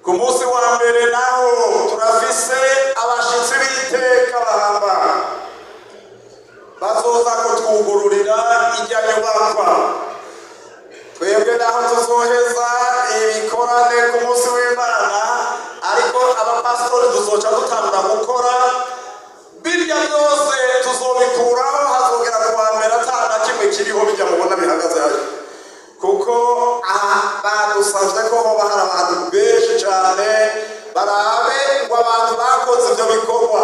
Ku munsi wa mbere naho turafise abashitsi b'iteka bahambaye bazoza kutwugururira ijya nyubakwa. Twebwe naho tuzoheza ibikorane ku munsi w'Imana, ariko abapasitori tuzoca dutangura gukora birya byose, tuzobikuraho hazogera ku wa mbere ata na kimwe kiriho bijya mubona bihagaze hariya, kuko aha badusavye ko hoba hari abantu benshi cane barabe ngo abantu bakoze ivyo bikorwa.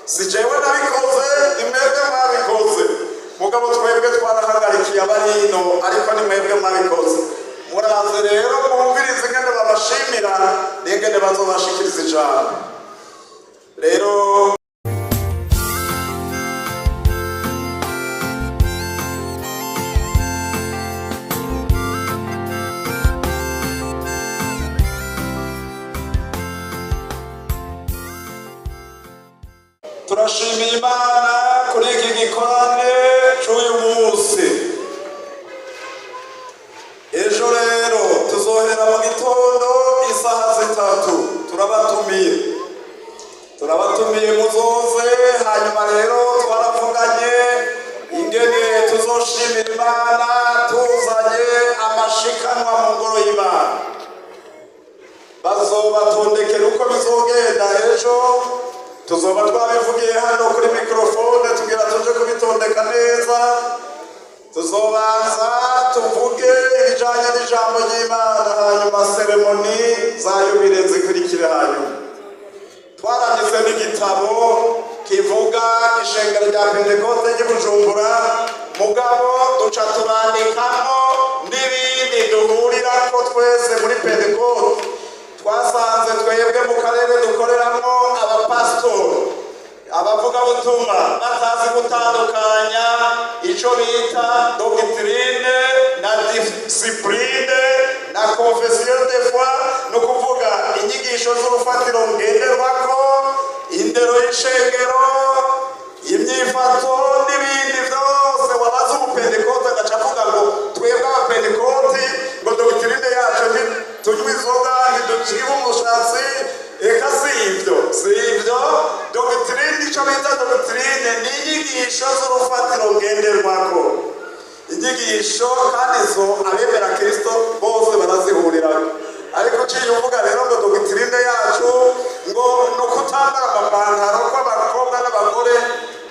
Si jewe nabikoze, ni mwebwe mwabikoze, mugabo twebwe twarahagarikiye abarino, ariko ni mwebwe mwabikoze. Muraze rero mwumvirize ingene babashimira n'ingene bazobashikiriza ijambo rero. Turashimiye Imana kuri iki gikorane cy'uyu munsi. Ejo rero tuzohera mu gitondo isaha 3. Turabatumiye, turabatumiye, muzoze. Hanyuma rero twaravuganye ingene tuzoshimira Imana tuzanye amashikanwa mu ngoro y'Imana. Bazobatondekera uko bizogenda ejo, tuzoba twabivugiye hano kuri microphone, tugira tuje kubitondeka neza. Tuzobanza tuvuge ibijanye n'ijambo ry'Imana, hanyuma cérémonie za yubile zikurikire. Hanyuma twaranditse n'igitabo kivuga ishengero rya Pentekote ry'i Bujumbura, mugabo duca turandikamo n'ibindi duhurirako twese muri Pentekote. Twasanze twebwe mu karere dukoreramo abapasitori, abavugabutumwa batazi gutandukanya icyo bita doctrine na discipline na confession de foi, ni ukuvuga inyigisho z'urufatiro ngenderwako, indero y'ishengero, imyifato n'ibindi byose. Wabaza umupentekote agaca avuga ngo twebwe abapentekoti ngo doctrine yacu ntitunywa inzoga, ntiduciba umushatsi. Eka, si ibyo, si ibyo. Doctrine, icyo bita doctrine ni inyigisho z'urufatiro ngenderwako, inyigisho kandi zo abemera Kirisito bose barazihurirako. Ariko uciye uvuga rero ngo doctrine yacu ngo ni ukutambara amapantaro kw'abakobwa n'abagore,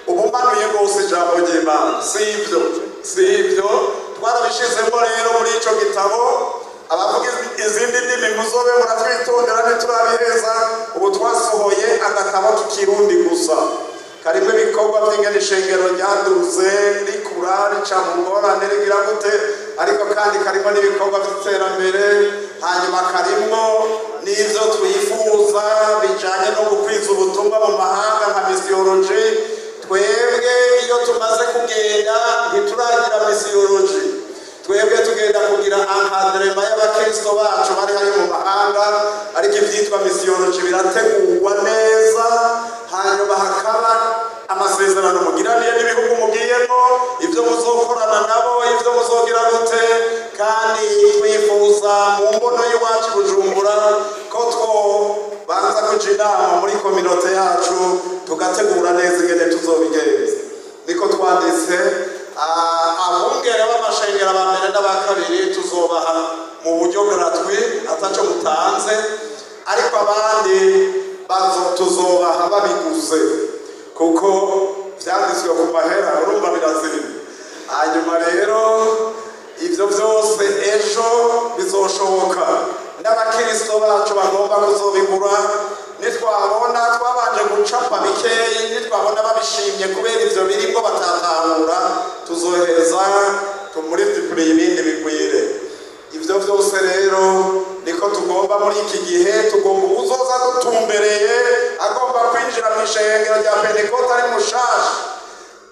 uba umanuye rwose ijambo ry'Imana. Si ibyo, si ibyo. Twarabishizemo rero muri ico gitabo. Abavuga izindi ndimi muzobe muratwitondera, ntiturabiheza. Ubu twasohoye agatabo k'ikirundi gusa, karimo ibikorwa by'ingene ishengero ryaduze, rikura, rica mu ngorane, rigira gute, ariko kandi karimo n'ibikorwa by'iterambere. Hanyuma karimwo n'ivyo twifuza bijanye no gukwiza ubutumwa mu mahanga nka missiology. Twebwe iyo tumaze kugenda ntituragira missiology, twebwe tugenda kugira encadrement y'abakristo bacu bari hari mu mahanga, ariko ivyitwa missiology birategurwa neza, hanyuma hakaba amasezerano mugiraniye n'ibihugu mugiyemo, ibyo muzokorana nabo, ibyo muzogira gute. Kandi twifuza mu mbono y'iwacu i Bujumbura ko twobanza kuja inama muri communauté yacu, tugategura neza ingene tuzobigenza. Niko twanditse. Abungere b'amashengero aba mbere n'aba kabiri tuzobaha mu buryo gratuit, ataco mutanze, ariko abandi tuzobaha babiguze, kuko vyanditswe ku mahera, urumva birazimba. Hanyuma rero ivyo vyose ejo bizoshoboka n'abakristo bacu bagomba kuzobigura. Nitwabona twabanje gucapa bikeyi, nitwabona babishimye kubera ivyo birimo batatahura, tuzoheza tumultiplie ibindi bigwire. Ivyo vyose rero niko tugomba muri iki gihe. Tugomba uzoza dutumbereye agomba kwinjira mu ishengero rya Pentekote ari mushasha,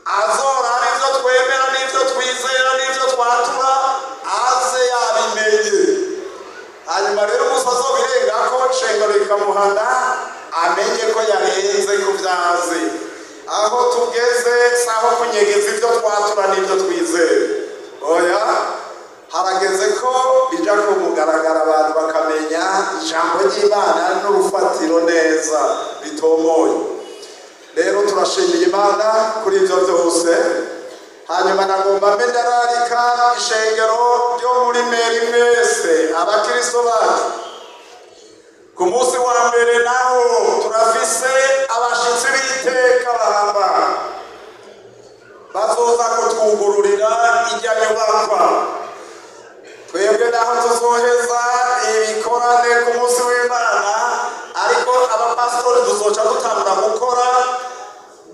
azoraba ivyo twemera n'ivyo twizera n'ivyo twatura, aze yabimenye. Hanyuma rero umunsi azobirengako ishengero rikamuhana, amenye ko yarenze ku vyazi. Aho tugeze si aho kunyegeza ibyo twatura n'ibyo twizera, oya. Harageze ko bija ku mugaragara, abantu bakamenya ijambo. ry'Imana n'urufatiro neza bitomoye. Rero turashimiye Imana kuri ibyo byose. Hanyuma nagomba mbe ndararika ishengero ryo muri meri mwese, abakristo bacu. Ku munsi wa mbere naho turafise abashitsi b'iteka bahambaye bazoza kutwugururira ijya nyubakwa. Twebwe naho tuzoheza ibikorane ku munsi w'Imana, ariko abapasitori tuzoca dutangura gukora.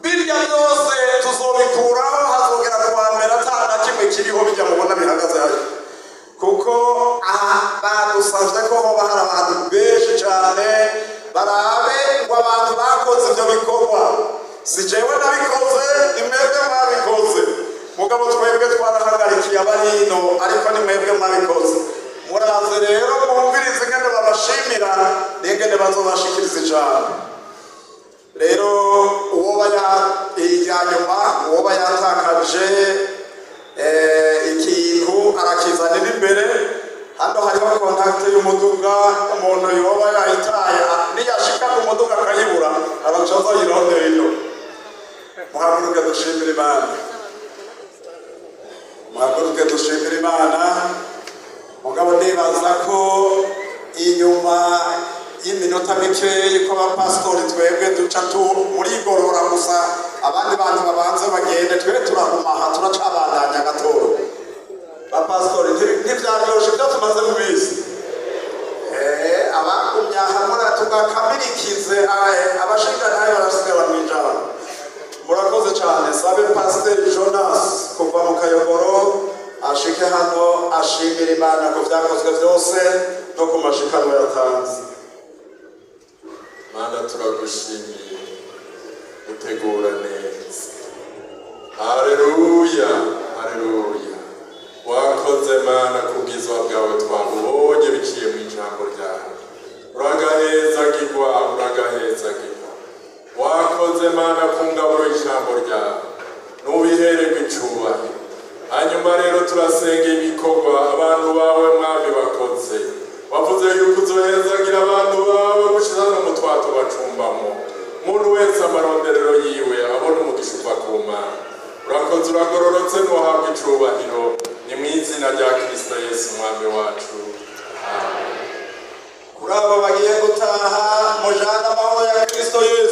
Birya byose tuzobikuraho, hazogera ku wa mbere ata na kimwe kiriho. Bijya mubona bihagaze hariya, kuko aha badusavye ko hoba hari abantu benshi cane barabe ngo abantu bakoze ivyo bikorwa. Si jewe nabikoze, ni mwebwe mwabikoze. Mugabo twebwe twarahagarikiye abarino, ariko ni mwebwe mwabikoze. Muraze rero mwumvirize ingene babashimira n'ingene bazobashikiriza ijambo. Rero uwoba irya nyuma, uwoba yatakaje ikintu arakizanira imbere hano. Hariho contact y'umuduga. Umuntu yoba yayitaye, niyashika ku muduga akayibura, araca aza ayirondera ino. Muhaguruke dushimire Imana, muhaguruke dushimire Imana. Mugabo ndibaza ko inyuma y'iminota mikeyi ko abapasitori twebwe duca tu murigorora gusa, abandi bantu babanze bagende, twe turaguma aha, turacabandanya gatoya. Bapasitori, ntivyaryoshe ibyo tumaze mu minsi? Abagumye aha tugakamirikize, abashingantahe barasigara mw'ijambo. Murakoze cyane. Sabe Pasiteri Jonas kuva mu Kayogoro ashike hano ashimira Imana ku byakozwe byose no ku mashikanwa yatanze. Mana, turagushimiye utegura neza. Haleluya, haleluya! Wakoze Mana, kubwiza bwawe twabubonye biciye mu ijambo ryawe. Uragahezagirwa, uragahezagirwa. Wakoze Mana ku ngaburo y'ijambo ryawe, nubihererwe icubahiro. Hanyuma rero turasenga ibikorwa abantu bawe, Mwami, bakoze. Wavuze yuko uzohezagira abantu bawe gushiza no mu twato bacumbamo. Umuntu wese amaronderero yiwe abona umugisha uva ku Mana. Urakoze, uragororotse, ntuhabwa icubahiro. Ni mu izina rya Kristo Yesu Umwami wacu, amen. Kuri abo bagiye gutaha, mujane amahoro ya Kristo Yesu.